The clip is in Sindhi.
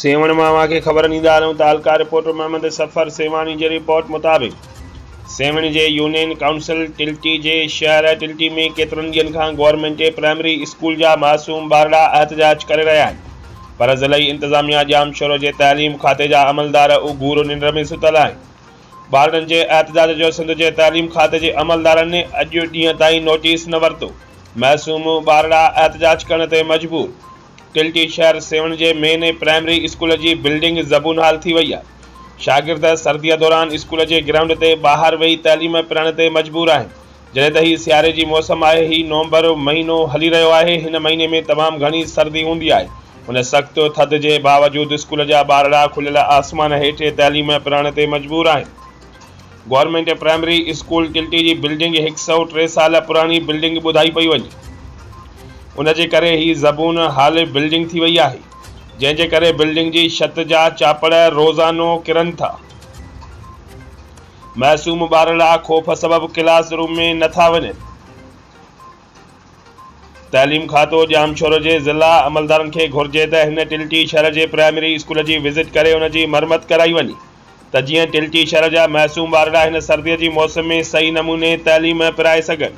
سيوهڻ مان اوهان کي خبر ڏيندا هلون تعلقه رپورٽر محمد صفر سيوهاڻي جي رپورٽ مطابق سيوهڻ جي يونين ڪائونسل ٽلٽي جي شهر ٽلٽي ۾ ڪيترن ڏينهن کان گورنمينٽ پرائمري اسڪول جا معصوم ٻارڙا احتجاج ڪري رهيا آهن پر ضلعي انتظاميا ڄامشورو جي تعليم کاتي جا عملدار اگهور ننڊ ۾ ستل آهن ٻارڙن جي احتجاج جو سنڌ جي تعليم کاتي جي عملدارن اڄ ڏينهن تائين نوٽيس نه ورتو، معصوم ٻارڙا احتجاج ڪرڻ تي مجبور، ٽلٽي شهر سيوهڻ جي مين پرائمري اسڪول جي بلڊنگ زبون حال ٿي وئي آهي، شاگرد سرديء دوران اسڪول جي گرائونڊ تي ٻاهر ويهي تعليم پرائڻ تي مجبور آهن، جڏهن ته هي سياري جي موسم آهي، هي نومبر مهينو هلي رهيو آهي، هن مهيني ۾ تمام گهڻي سردي هوندي آهي، ان سخت ٿڌ جي باوجود اسڪول جا ٻارڙا کليل آسمان هيٺ تعليم پرائڻ تي مجبور آهن. گورنمينٽ پرائمري اسڪول ٽلٽي جي بلڊنگ هڪ سئو ٽي سال پراڻي بلڊنگ ٻڌائي پئي وڃي، ان جي ڪري هي زبون حال بلڊنگ ٿي وئي آهي، جنهن جي ڪري بلڊنگ جي ڇت جا چاپڙ روزانو ڪرن ٿا. معصوم ٻارڙا خوف سبب ڪلاس روم ۾ نه ٿا وڃن. تعليم کاتو ڄامشورو جي ضلع عملدارن کي گهرجي ته هن ٽلٽي شھر جي پرائمري اسڪول جي وزٽ ڪري ان جي مرمت ڪرائي وڃي ته جيئن ٽلٽي شھر جا معصوم ٻارڙا هن سردي جي موسم ۾ صحيح نموني تعليم پرائي سگهن.